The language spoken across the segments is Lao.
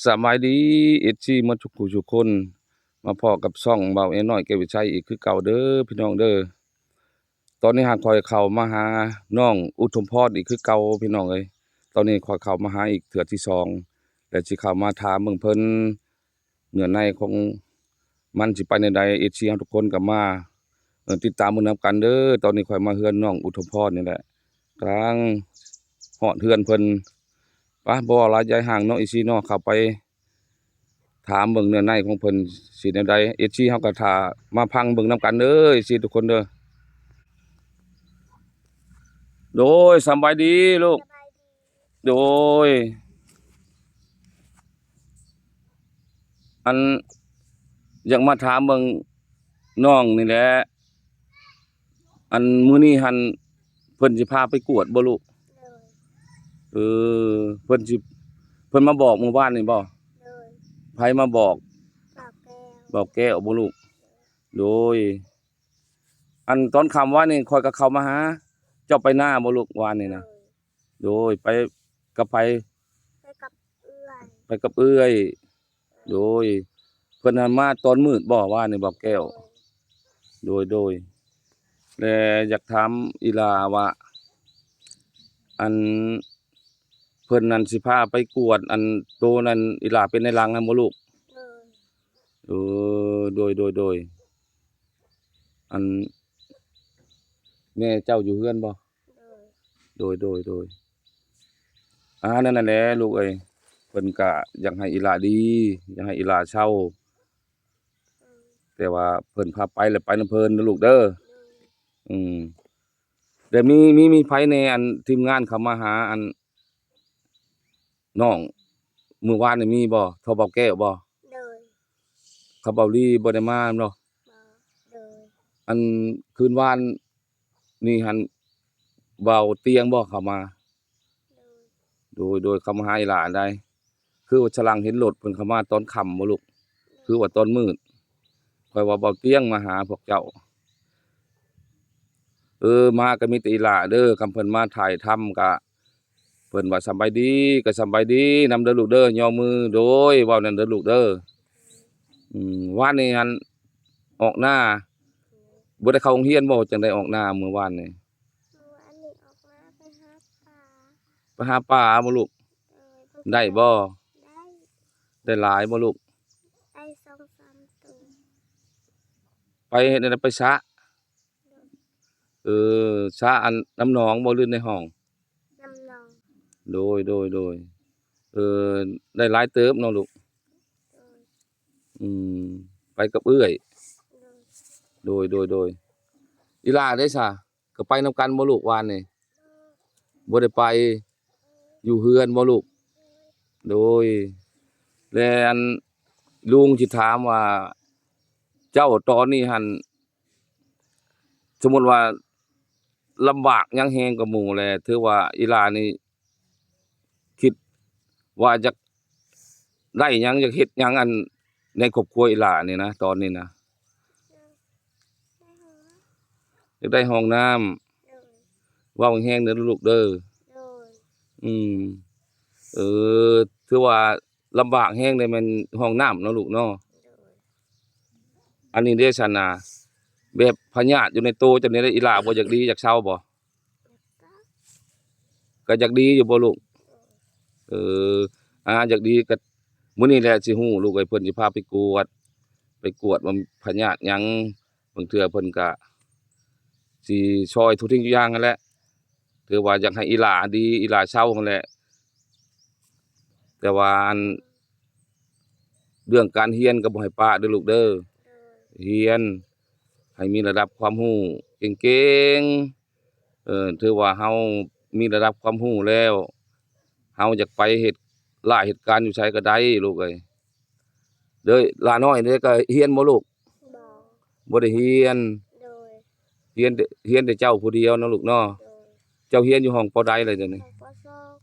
ສະບາຍດີ ເອັຟຊີ ໝົດທຸກຜູ້ທຸກຄົນ ມາພໍ້ກັບຊ່ອງບ່າວແອນ້ອຍແກ້ວວິໄຊອີກຄືເກົ່າເດີພີ່ນ້ອງເດີ. ຕອນນີ້ຫາຂ້ອຍເຂົ້າມາຫານ້ອງອຸທຸມພອນອີກຄືເກົ່າພີ່ນ້ອງເອີຍ. ຕອນນີ້ຂ້ອຍເຂົ້າມາຫາອີກເທື່ອທີສອງ ແລະ ຊິເຂົ້າມາຖາມເບິ່ງເພິ່ນ ເນື້ອໃນຂອງມັນຊິໄປແນວໃດ ເອັຟຊີ ເຮົາທຸກຄົນກໍມາ ເອີ ຕິດຕາມເບິ່ງນຳກັນເດີ. ຕອນນີ້ຂ້ອຍມາເຮືອນນ້ອງອຸທຸມພອນນີ້ແຫຼະ ກຳລັງຮອດເຮືອນເພິ່ນ. ປະ ບໍ່ເວົ້າຫຼາຍຢາຍຫ່າງເນາະ ເອັຟຊີ ເນາະ ເຂົ້າໄປຖາມເບິ່ງເນື້ອໃນຂອງເພິ່ນຊິແນວໃດ ເອັຟຊີ ເຮົາກໍຖ້າມາຟັງເບິ່ງນຳກັນເດີ ເອັຟຊີ ທຸກຄົນເດີ. ໂດຍ ສຳບາຍດີລູກ. ສະບາຍດີ. ໂດຍ ອັນ ຢາກມາຖາມເບິ່ງນ້ອງນີ້ແຫຼະ ອັນ ມື້ນີ້ຫັ້ນເພິ່ນຊິພາໄປກວດບໍ່ລູກ? ໂດຍ. ເອີ ເພິ່ນຊິ ເພິ່ນມາບອກມື້ວານນີ້ບໍ່? ໂດຍ. ໃຜມາບອກ? ບ່າວແກ້ວ. ບ່າວແກ້ວບໍ່ລູກ? ໂດຍ. ອັນຕອນຄ່ຳວານນີ້ຂ້ອຍກໍເຂົ້າມາຫາ ເຈົ້າໄປນາບໍ່ລູກ ວານນີ້ນະ? ໂດຍ. ໂດຍ ໄປກັບໃຜ? ໄປກັບເອື້ອຍ. ໄປກັບເອື້ອຍ. ໂດຍ. ເພິ່ນຫັ້ນມາຕອນມືດບໍ່ ວານນີ້ ບ່າວແກ້ວ? ໂດຍ. ໂດຍ ໂດຍ. ແລະ ຢາກຖາມອີ່ຫຼ້າວ່າ ອັນ ເພິ່ນນັ້ນຊິພາໄປກວດ ອັນ ໂຕນັ້ນ ອີ່ຫຼ້າເປັນໃນຫຼັງຫັ້ນບໍ່ລູກ? ໂດຍ. ເອີ ໂດຍ ໂດຍ ໂດຍ. ອັນ ແມ່ເຈົ້າຢູ່ເຮືອນບໍ່? ໂດຍ. ໂດຍ ໂດຍ ໂດຍ. ອ່າ ນັ້ນ ນັ້ນແຫຼະລູກເອີຍ ເພິ່ນກະຢາກໃຫ້ອີ່ຫຼ້າດີ ຢາກໃຫ້ອີ່ຫຼ້າເຊົາ ແຕ່ວ່າເພິ່ນພາໄປແລ້ວໄປນຳເພິ່ນເດີລູກເດີ. ອືມ ແລ້ວມີ ມີ ມີໃຜແດ່ ອັນ ທີມງານເຂົ້າມາຫາ ອັນ ນ້ອງ ມື້ວານນີ້ມີບໍ່? ເທົ່າບ່າວແກ້ວບໍ່? ໂດຍ. ເຂົາເບົາລີບໍ່ໄດ້ມາແມ່ນບໍ່? ບໍ່. ໂດຍ. ອັນ ຄືນວານນີ້ຫັ້ນ ບ່າວຕຽງບໍ່ເຂົ້າມາ? ໂດຍ. ໂດຍ ໂດຍ ເຂົ້າມາຫາອີ່ຫຼ້າໃດ ຄືວ່າສະຫຼັງເຫັນລົດເພິ່ນເຂົ້າມາຕອນຄ່ຳບໍ່ລູກ? ຄືວ່າຕອນມືດ ຂ້ອຍວ່າບ່າວຕຽງມາຫາພວກເຈົ້າ. ເອີ ມາກໍມີແຕ່ອີ່ຫຼ້າເດີ ຄັນເພິ່ນມາຖ່າຍທຳກະ ເພິ່ນວ່າສຳບາຍດີ ກໍສຳບາຍດີນຳເດີລູກເດີ ຍໍມື ໂດຍ ເວົ້ານຳເດີລູກເດີ. ອືມ ວານນີ້ຫັ້ນອອກນາ ບໍ່ໄດ້ເຂົ້າໂຮງຮຽນບໍ່? ຈັ່ງໄດ້ອອກນາມື້ວານນີ້? ມື້ວານນີ້ອອກນາໄປຫາປາ. ໄປຫາປາບໍ່ລູກ? ໂດຍ. ໄດ້ບໍ່? ໄດ້. ໄດ້ຫຼາຍບໍ່ລູກ? ໄດ້ສອງສາມໂຕ. ໄປເຮັດແນວໃດ? ໄປສະ? ໂດຍ. ເອີ ສະອັນນຳໜອງບໍ່ ຫຼືໃນຮ່ອງ? ນຳໜອງ. ໂດຍ ໂດຍ ໂດຍ. ເອີ ໄດ້ຫຼາຍເຕີບເນາະລູກ. ໂດຍ. ອືມ ໄປກັບເອື້ອຍ. ໂດຍ ໂດຍ ໂດຍ ໂດຍ. ອີ່ຫຼ້າເດ້ສະ ກໍໄປນຳກັນບໍ່ລູກວານນີ້? ບໍ່ໄດ້ໄປ ຢູ່ເຮືອນບໍ່ລູກ? ໂດຍ. ແລະ ອັນ ລຸງຊິຖາມວ່າ ເຈົ້າຕອນນີ້ຫັ້ນ ສົມມຸດວ່າລຳບາກຫຍັງແຮງກວ່າໝູ່ແຫຼະ ຖືວ່າອີ່ຫຼ້ານີ້ຄິດວ່າຢາກໄດ້ຫຍັງ ຢາກເຮັດຫຍັງ ອັນ ໃນຄອບຄົວອີ່ຫຼ້ານີ້ນະ ຕອນນີ້ນະ? ຢາກໄດ້ຫ້ອງນ້ຳ. ໂດຍ. ເວົ້າແຮງໆເດີລູກເດີ. ໂດຍ. ອືມ ເອີ ຖືວ່າລຳບາກແຮງເດ້ ແມ່ນຫ້ອງນ້ຳເນາະລູກເນາະ. ໂດຍ. ອັນນີ້ເດ້ຊັ້ນນະ ແບບພະຍາດຢູ່ໃນໂຕເຈົ້ານີ້ ອີ່ຫຼ້າບໍ່ຢາກດີ ຢາກເຊົາບໍ່? ກໍຢາກດີຢູ່ບໍ່ລູກ? ເອີ ອາ ຢາກດີກໍ ມື້ນີ້ແຫຼະຊິຮູ້ລູກເອີຍ ເພິ່ນຊິພາໄປກວດ ໄປກວດວ່າພະຍາດຫຍັງ ບາງເທື່ອເພິ່ນກະຊິຊ່ອຍທຸກສິ່ງທຸກຢ່າງຫັ້ນແຫຼະ ຖືວ່າຢາກໃຫ້ອີ່ຫຼ້າດີ ອີ່ຫຼ້າເຊົາຫັ້ນແຫຼະ. ແຕ່ວ່າອັນ ເລື່ອງການຮຽນກໍບໍ່ໃຫ້ປະເດີລູກເດີ ຮຽນໃຫ້ມີລະດັບຄວາມຮູ້ເກັ່ງໆ. ເອີ ຖືວ່າເຮົາມີລະດັບຄວາມຮູ້ແລ້ວ ເຮົາຢາກໄປເຮັດລາເຮັດການຢູ່ໃສກໍໄດ້ລູກເອີຍ. ເດີ ຫຼ້ານ້ອຍເດ້ ກໍຮຽນບໍ່ລູກ? ບໍ່ ບໍ່ໄດ້ຮຽນ. ໂດຍ. ຮຽນແຕ່ ຮຽນແຕ່ເຈົ້າຜູ້ດຽວເນາະລູກເນາະ. ໂດຍ. ເຈົ້າຮຽນຢູ່ຫ້ອງ ປ.ໃດແລ້ວດຽວນີ້? ຫ້ອງ ປ.ສອງ.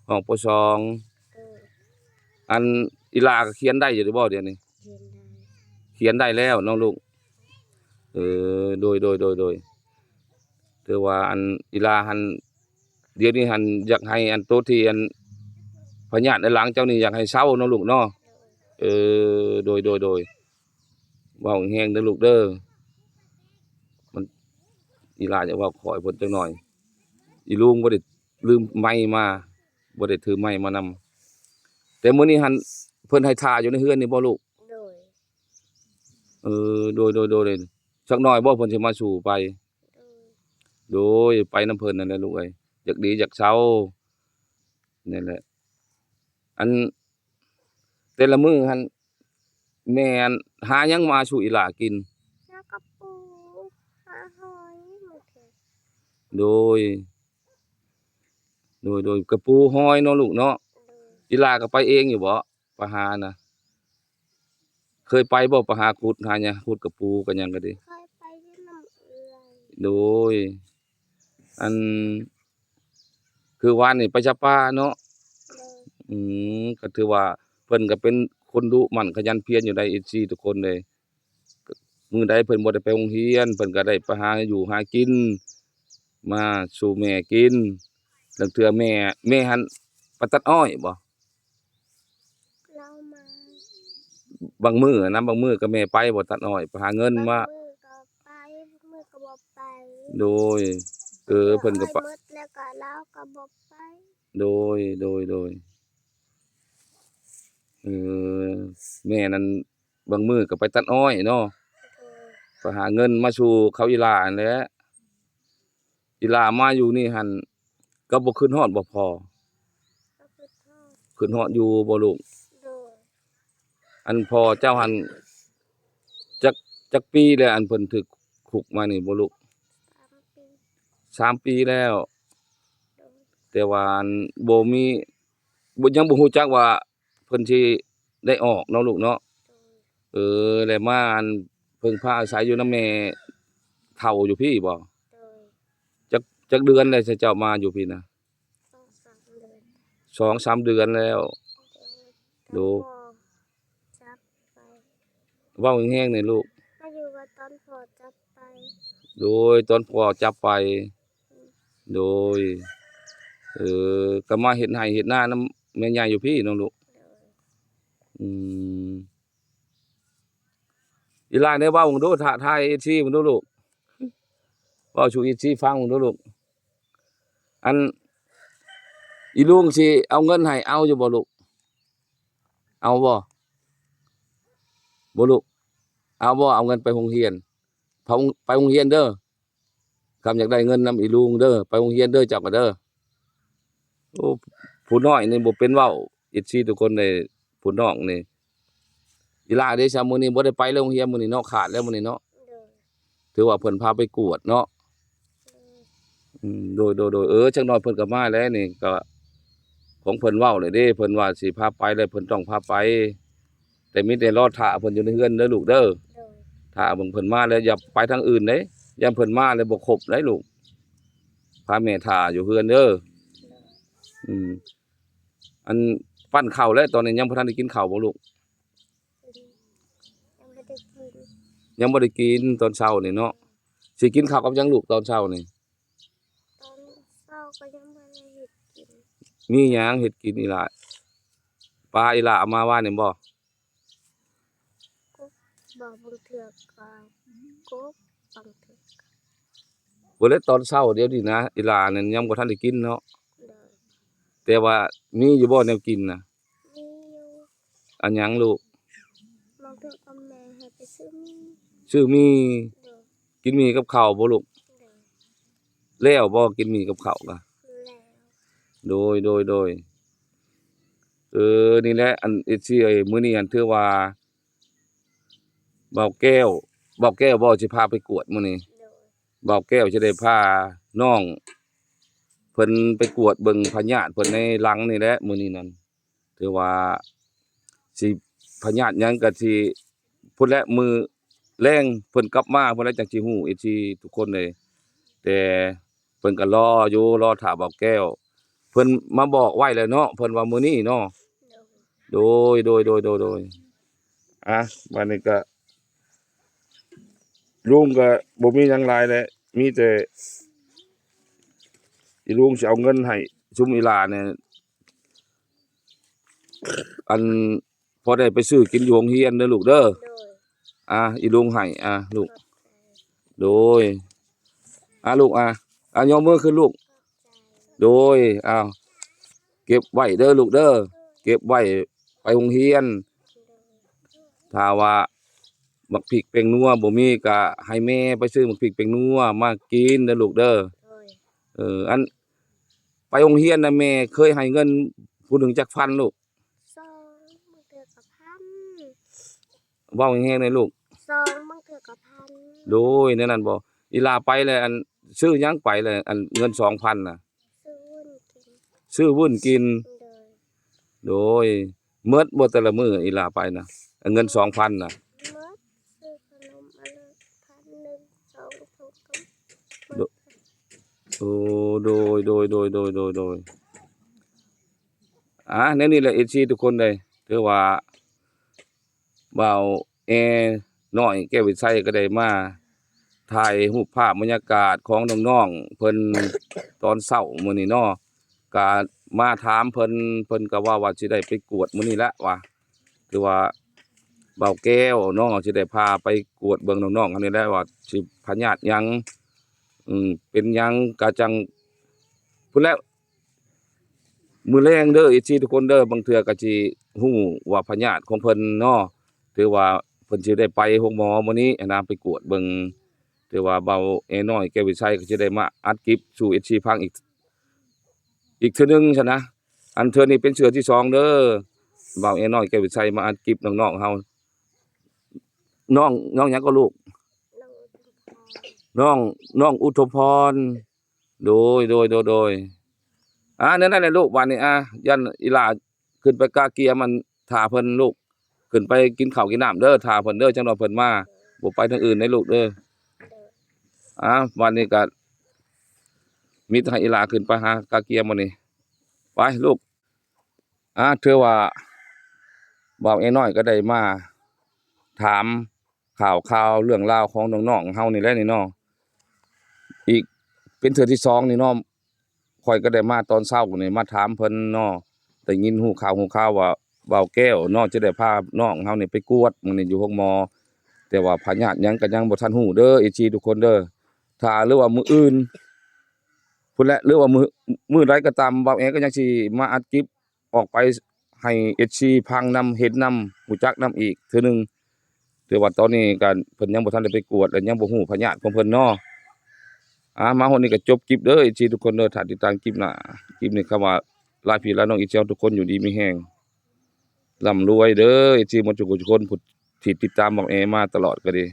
ຫ້ອງ ປ.ສອງ. ໂດຍ. ອັນ ອີ່ຫຼ້າກໍຂຽນໄດ້ຢູ່ບໍ່ດຽວນີ້? ຂຽນໄດ້ ຂຽນໄດ້ແລ້ວເນາະລູກ. ເອີ ໂດຍ ໂດຍ ໂດຍ ໂດຍ. ຖືວ່າອັນ ອີ່ຫຼ້າຫັ້ນ ດຽວນີ້ຫັ້ນຢາກໃຫ້ອັນໂຕທີ່ອັນ ພະຍາດໃນຫຼັງເຈົ້ານີ້ຢາກໃຫ້ເຊົາເນາະລູກເນາະ. ເອີ ໂດຍ ໂດຍ ໂດຍ ເວົ້າແຮງເດີລູກເດີ ມັນ ອີຫຼ້າຢາກເວົ້າຂໍໃຫ້ເພິ່ນຈັກໜ່ອຍ. ອີລຸງບໍ່ໄດ້ ລືມໄມ້ມາ ບໍ່ໄດ້ຖືໄມ້ມານຳ. ແຕ່ມື້ນີ້ຫັ້ນເພິ່ນໃຫ້ຖ້າຢູ່ໃນເຮືອນນີ້ບໍ່ລູກ? ໂດຍ ເອີ ໂດຍ ໂດຍ ໂດຍ ຈັກໜ່ອຍບໍ່ເພິ່ນຊິມາສູ່ໄປ? ໂດຍ ໂດຍ ໄປນຳເພິ່ນນັ້ນແຫຼະລູກເອີຍ ຢາກດີຢາກເຊົາ ນັ້ນແຫຼະ. ອັນ ແຕ່ລະມື້ຫັ້ນ ແມ່ ອັນ ຫາຫຍັງມາສູ່ອີຫຼ້າກິນ? ຫາກະປູ ຫາຫອຍ ໂດຍ ໂດຍ ໂດຍ ກະປູ ຫອຍເນາະລູກເນາະ. ໂດຍ ອີຫຼ້າກໍໄປເອງຢູ່ບໍ ໄປຫານະ? ເຄີຍໄປບໍ່ ໄປຫາຂຸດ ຫາຫຍັງ ຂຸດກະປູກັບຫຍັງກໍດີ? ເຄີຍໄປຢູ່ນຳເອື້ອຍ. ໂດຍ ອັນ ຄືວານນີ້ໄປຈັບປາເນາະ. ໂດຍ ອືມ ກໍຖືວ່າເພິ່ນກໍເປັນຄົນດຸໝັ່ນຂະຫຍັນພຽນຢູ່ໃດ ເອັຟຊີ ທຸກຄົນເລີຍ. ມື້ໃດເພິ່ນບໍ່ໄດ້ໄປໂຮງຮຽນ ເພິ່ນກໍໄດ້ໄປຫາຢູ່ຫາກິນ ມາສູ່ແມ່ກິນ. ລາງເທື່ອແມ່ ແມ່ຫັ້ນໄປຕັດອ້ອຍບໍ? ລາວມາ ບາງມື້ນະ ບາງມື້ກໍແມ່ໄປບໍ່ ຕັດອ້ອຍ ໄປຫາເງິນມາ. ບາງມື້ກໍໄປ ບາງມື້ກໍບໍ່ໄປ. ໂດຍ ເອີ ເພິ່ນກໍໄປ ເພິ່ນກໍເອົາອ້ອຍໝົດແລ້ວກໍລາວກໍບໍ່ໄປ. ໂດຍ ໂດຍ ໂດຍ ເອີ ແມ່ນັ້ນບາງມື້ກໍໄປຕັດອ້ອຍເນາະ. ໂດຍ ໄປຫາເງິນມາສູ່ເຂົາອີຫຼ້າຫັ້ນແຫຼະ. ອີຫຼ້າມາຢູ່ນີ້ຫັ້ນ ກໍບໍ່ຄິດຮອດບໍ່ພໍ່? ກໍຄິດຮອດ. ຄິດຮອດຢູ່ບໍ່ລູກ? ໂດຍ ອັນພໍ່ເຈົ້າຫັ້ນ ຈັກ ຈັກປີແລ້ວ ອັນເພິ່ນຖືກຄຸກມານີ້ບໍ່ລູກ? ສາມປີ. ສາມປີແລ້ວ. ໂດຍ ແຕ່ວ່າ ອັນ ບໍ່ມີ ບໍ່ ຍັງບໍ່ຮູ້ຈັກວ່າ ເພິ່ນຊິໄດ້ອອກເນາະລູກເນາະ. ໂດຍ ເອີ ແລ້ວມາ ອັນ ເພິ່ງພາອາໄສຢູ່ນຳແມ່ເຖົ້າຢູ່ພີ້ບໍ? ໂດຍ ຈັກ ຈັກເດືອນແລ້ວເຈົ້າມາຢູ່ພີ້ນະ? ສອງສາມເດືອນ. ສອງສາມເດືອນແລ້ວ. ໂດຍ ໂດຍ ຕອນພໍ່ຈັບໄປ. ເວົ້າແຮງໆແດ່ລູກ. ມາຢູ່ວ່າຕອນພໍ່ຈັບໄປ. ໂດຍ ຕອນພໍ່ຈັບໄປ. ໂດຍ ເອີ ກໍມາເຮັດໄຮ່ເຮັດນານຳແມ່ໃຫຍ່ຢູ່ພີ້ເນາະລູກ. ໂດຍ ອືມ ອີຫຼ້າໄດ້ເວົ້າເບິ່ງດູ ທ້າທາຍເອັຟຊີເບິ່ງດູລູກ ເວົ້າສູ່ເອັຟຊີຟັງເບິ່ງດູລູກ. ອັນ ອີລຸງຊິເອົາເງິນໃຫ້ ເອົາຢູ່ບໍ່ລູກ? ເອົາບໍ່? ບໍ່ລູກ? ເອົາບໍ່? ເອົາເງິນໄປໂຮງຮຽນ ໄປໂຮງ ໄປໂຮງຮຽນເດີ. ຄຳຢາກໄດ້ເງິນນຳອີລຸງເດີ ໄປໂຮງຮຽນເດີ ເຈົ້າກໍເດີ. ໂອ້ ຜູ້ນ້ອຍນີ້ບໍ່ເປັນເວົ້າ ເອັຟຊີທຸກຄົນເດ້ ຜູ້ນ້ອງນີ້. ອີຫຼ້າເດ ຊະ ມື້ນີ້ບໍ່ໄດ້ໄປໂຮງຮຽນມື້ນີ້ເນາະ ຂາດແລ້ວມື້ນີ້ເນາະ. ໂດຍ ຖືວ່າເພິ່ນພາໄປກວດເນາະ. ໂດຍ ອືມ ໂດຍ ໂດຍ ໂດຍ ເອີ ຈັກໜ້ອຍເພິ່ນກໍມາແລ້ວນີ້ ກໍຂອງເພິ່ນເວົ້າແລ້ວເດ້ ເພິ່ນວ່າຊິພາໄປແລ້ວ ເພິ່ນຕ້ອງພາໄປ. ແຕ່ມີແຕ່ລໍຖ້າເພິ່ນຢູ່ໃນເຮືອນເດີລູກເດີ. ໂດຍ ຖ້າເບິ່ງເພິ່ນມາແລ້ວ ຢ່າໄປທາງອື່ນເດ້ ຢ້ານເພິ່ນມາແລ້ວບໍ່ຄົບໄດ໋ລູກ. ພາແມ່ຖ້າຢູ່ເຮືອນເດີ. ໂດຍ ອືມ ອັນ ປັ້ນເຂົ້າແລ້ວ ຕອນນີ້ຍັງບໍ່ທັນໄດ້ກິນເຂົ້າບໍ່ລູກ? ຍັງບໍ່ໄດ້ກິນ ຍັງບໍ່ໄດ້ກິນຕອນເຊົ້ານີ້ເນາະ. ຊິກິນເຂົ້າກັບຫຍັງລູກຕອນເຊົ້ານີ້? ຕອນເຊົ້າກໍຍັງບໍ່ໄດ້ເຮັດກິນ. ມີຫຍັງເຮັດກິນອີຫຼ້າ? ປາອີຫຼ້າເອົາມາວານນີ້ບໍ່? ກົບ ບໍ່ ບາງເທື່ອກໍກົບ ບາງເທື່ອກໍ ບໍ່ແລ້ວຕອນເຊົ້າດຽວນີ້ນະ ອີຫຼ້ານັ້ນຍັງບໍ່ທັນໄດ້ກິນເນາະ. ໂດຍ ແຕ່ວ່າມີຢູ່ບໍ່ແນວກິນນະ? ມີຢູ່. ອັນຫຍັງລູກ? ບາງເທື່ອກໍແມ່ໃຫ້ໄປຊື້ໝີ່ ຊື້ໝີ່. ໂດຍ ກິນໝີ່ກັບເຂົ້າບໍ່ລູກ? ໂດຍ ແລ້ວບໍ່ ກິນໝີ່ກັບເຂົ້າກະ? ແລ້ວ. ໂດຍ ໂດຍ ໂດຍ ເອີ ນີ້ແຫຼະ ອັນ ເອັຟຊີເອີຍ ມື້ນີ້ອັນ ຖືວ່າ ບ່າວແກ້ວ ບ່າວແກ້ວບໍ່ ຊິພາໄປກວດມື້ນີ້? ໂດຍ ບ່າວແກ້ວຈະໄດ້ພານ້ອງເພິ່ນໄປກວດເບິ່ງພະຍາດເພິ່ນໃນຫຼັງນີ້ແຫຼະມື້ນີ້ນັ້ນ. ຖືວ່າຊິພະຍາດຫຍັງກະຊິພຸ້ນແຫຼະ ມື້ແລງເພິ່ນກັບມາພຸ້ນແຫຼະ ຈັ່ງຊິຮູ້ ເອັຟຊີທຸກຄົນເລີຍ. ແຕ່ ເພິ່ນກໍລໍຢູ່ ລໍຖ້າບ່າວແກ້ວ ເພິ່ນມາບອກໄວ້ແລ້ວເນາະ ເພິ່ນວ່າມື້ນີ້ເນາະ. ໂດຍ ໂດຍ ໂດຍ ໂດຍ ໂດຍ ໂດຍ ອ່ະ ບາດນີ້ກໍ ລຸງກໍບໍ່ມີຫຍັງຫຼາຍແຫຼະ ມີແຕ່ອີລຸງຊິເອົາເງິນໃຫ້ຊຸມອີຫຼ້ານີ້ ອັນ ພໍໄດ້ໄປຊື້ກິນຢູ່ໂຮງຮຽນເດີລູກເດີ. ໂດຍ. ອ່າ ອີລຸງໃຫ້ ອ່າ ລູກ. ໂດຍ. ອ່າ ລູກ ອ່າ ອ່າ ຍົກມືຂຶ້ນລູກ. ໂດຍ. ອ້າວ ເກັບໄວ້ເດີລູກເດີ ເກັບໄວ້ໄປໂຮງຮຽນ. ຖ້າວ່າໝາກພິກແປ້ງນົວບໍ່ມີ ກະໃຫ້ແມ່ໄປຊື້ໝາກພິກແປ້ງນົວມາກິນເດີລູກເດີ. ໂດຍ. ເອີ ອັນ ໄປໂຮງຮຽນນະ ແມ່ເຄີຍໃຫ້ເງິນຜູ້ໜຶ່ງຈັກພັນລູກ? ສອງ ບາງເທື່ອກໍພັນ. ເວົ້າແຮງໆ ແດ່ລູກ. ສອງ ບາງເທື່ອກໍພັນ. ໂດຍ ແນວນັ້ນບໍ? ອີຫຼ້າໄປແລ້ວ ອັນ ຊື້ຫຍັງໄປແລ້ວ ອັນເງິນສອງພັນນະ? ຊື້ວຸ້ນກິນ. ຊື້ວຸ້ນກິນ. ໂດຍ. ໂດຍ. ໝົດບໍ່ແຕ່ລະມື້ ອີຫຼ້າໄປນະ ອັນເງິນສອງພັນນະ? ໝົດ. ຊື້ຂະໜົມອັນລະພັນໜຶ່ງ ສອງຖົງກໍໝົດ. ໂດ ໂອ້ ໂດຍ ໂດຍ ໂດຍ ໂດຍ ໂດຍ ໂດຍ. ອ່າ ແນວນີ້ແຫຼະ ເອັຟຊີ ທຸກຄົນເອີຍ ຖືວ່າບ່າວແອນ້ອຍແກ້ວວິໄຊກໍໄດ້ມາຖ່າຍຮູບພາບບັນຍາກາດຂອງນ້ອງໆເພິ່ນຕອນເຊົ້າມື້ນີ້ເນາະ ກະມາຖາມເພິ່ນ ເພິ່ນກະເວົ້າວ່າຊິໄດ້ໄປກວດມື້ນີ້ແຫຼະວ່າ ຖືວ່າບ່າວແກ້ວເນາະ ຊິໄດ້ພາໄປກວດເບິ່ງນ້ອງໆຫັ້ນນີ້ແຫຼະວ່າຊິພະຍາດຫຍັງ ອືມ ເປັນຫຍັງ ກະຈັ່ງ ພຸ້ນແຫຼະ ມື້ແລງເດີ ເອັຟຊີ ທຸກຄົນເດີ ບາງເທື່ອກໍຊິຮູ້ວ່າພະຍາດຂອງເພິ່ນເນາະ ຖືວ່າເພິ່ນຊິໄດ້ໄປໂຮງໝໍມື້ນີ້ຫັ້ນນະ ໄປກວດເບິ່ງ ຖືວ່າບ່າວແອນ້ອຍແກ້ວວິໄຊກໍຊິໄດ້ມາອັດຄລິບສູ່ ເອັຟຊີ ຟັງອີກ ອີກເທື່ອໜຶ່ງຊັ້ນນະ. ອັນເທື່ອນີ້ເປັນເທື່ອທີສອງເດີ ບ່າວແອນ້ອຍແກ້ວວິໄຊມາອັດຄລິບນ້ອງໆເຮົາ. ນ້ອງ ນ້ອງຫຍັງກໍລູກ? ນ້ອງ ນ້ອງອຸທຸມພອນ. ໂດຍ ໂດຍ ໂດຍ ໂດຍ. ອ່າ ແນວນັ້ນແຫຼະລູກ ບາດນີ້ ອ່າ ຢ້ານອີຫຼ້າຂຶ້ນໄປກະກຽມ ອັນ ຖ້າເພິ່ນລູກ ຂຶ້ນໄປກິນເຂົ້າກິນນ້ຳເດີ ຖ້າເພິ່ນເດີ ຈັກໜ່ອຍເພິ່ນມາ ບໍ່ໄປທາງອື່ນເດ້ລູກເດີ. ອ່າ ບາດນີ້ກະມີແຕ່ໃຫ້ອີຫຼ້າຂຶ້ນໄປຫາກະກຽມບາດນີ້ ໄປລູກ. ອ່າ ຖືວ່າບ່າວແອນ້ອຍກໍໄດ້ມາຖາມ ຂ່າວຄາວເລື່ອງລາວຂອງນ້ອງໆເຮົານີ້ແຫຼະນີ້ເນາະ ອີກເປັນເທື່ອທີສອງນີ້ເນາະ ຂ້ອຍກໍໄດ້ມາຕອນເຊົ້ານີ້ ມາຖາມເພິ່ນເນາະ ໄດ້ຍິນຮູ້ຂ່າວຮູ້ຂ່າວວ່າບ່າວແກ້ວເນາະ ຈະໄດ້ພານ້ອງເຮົານີ້ໄປກວດມື້ນີ້ຢູ່ໂຮງໝໍ ແຕ່ວ່າພະຍາດຫຍັງກໍຍັງບໍ່ທັນຮູ້ເດີ ເອັຟຊີ ທຸກຄົນເດີ. ຖ້າ ຫຼືວ່າມື້ອື່ນພຸ້ນແຫຼະ ຫຼືວ່າມື້ ມື້ໃດກໍຕາມ ບ່າວແອກໍຍັງຊິມາອັດຄລິບ ອອກໄປໃຫ້ເອັຟຊີຟັງນຳ ເຫັນນຳ ຮູ້ຈັກນຳອີກເທື່ອໜຶ່ງ ແຕ່ວ່າຕອນນີ້ກໍເພິ່ນຍັງບໍ່ທັນໄດ້ໄປກວດ ແລະ ຍັງບໍ່ຮູ້ພະຍາດຂອງເພິ່ນເນາະ. ອ່າ ມາຮອດນີ້ກໍຈົບຄລິບເດີ ເອັຟຊີ ທຸກຄົນເດີ ຖ້າຕິດຕາມຄລິບໜ້າ. ຄລິບນີ້ຄຳວ່າລາພີ່ລານ້ອງ ເອັຟຊີ ທຸກຄົນຢູ່ດີມີແຮງ ລ່ຳລວຍເດີ ເອັຟຊີ ໝົດທຸກຄົນ ຜູ້ທີ່ຕິດຕາມບ່າວແອມາຕະຫຼອດກໍດີ.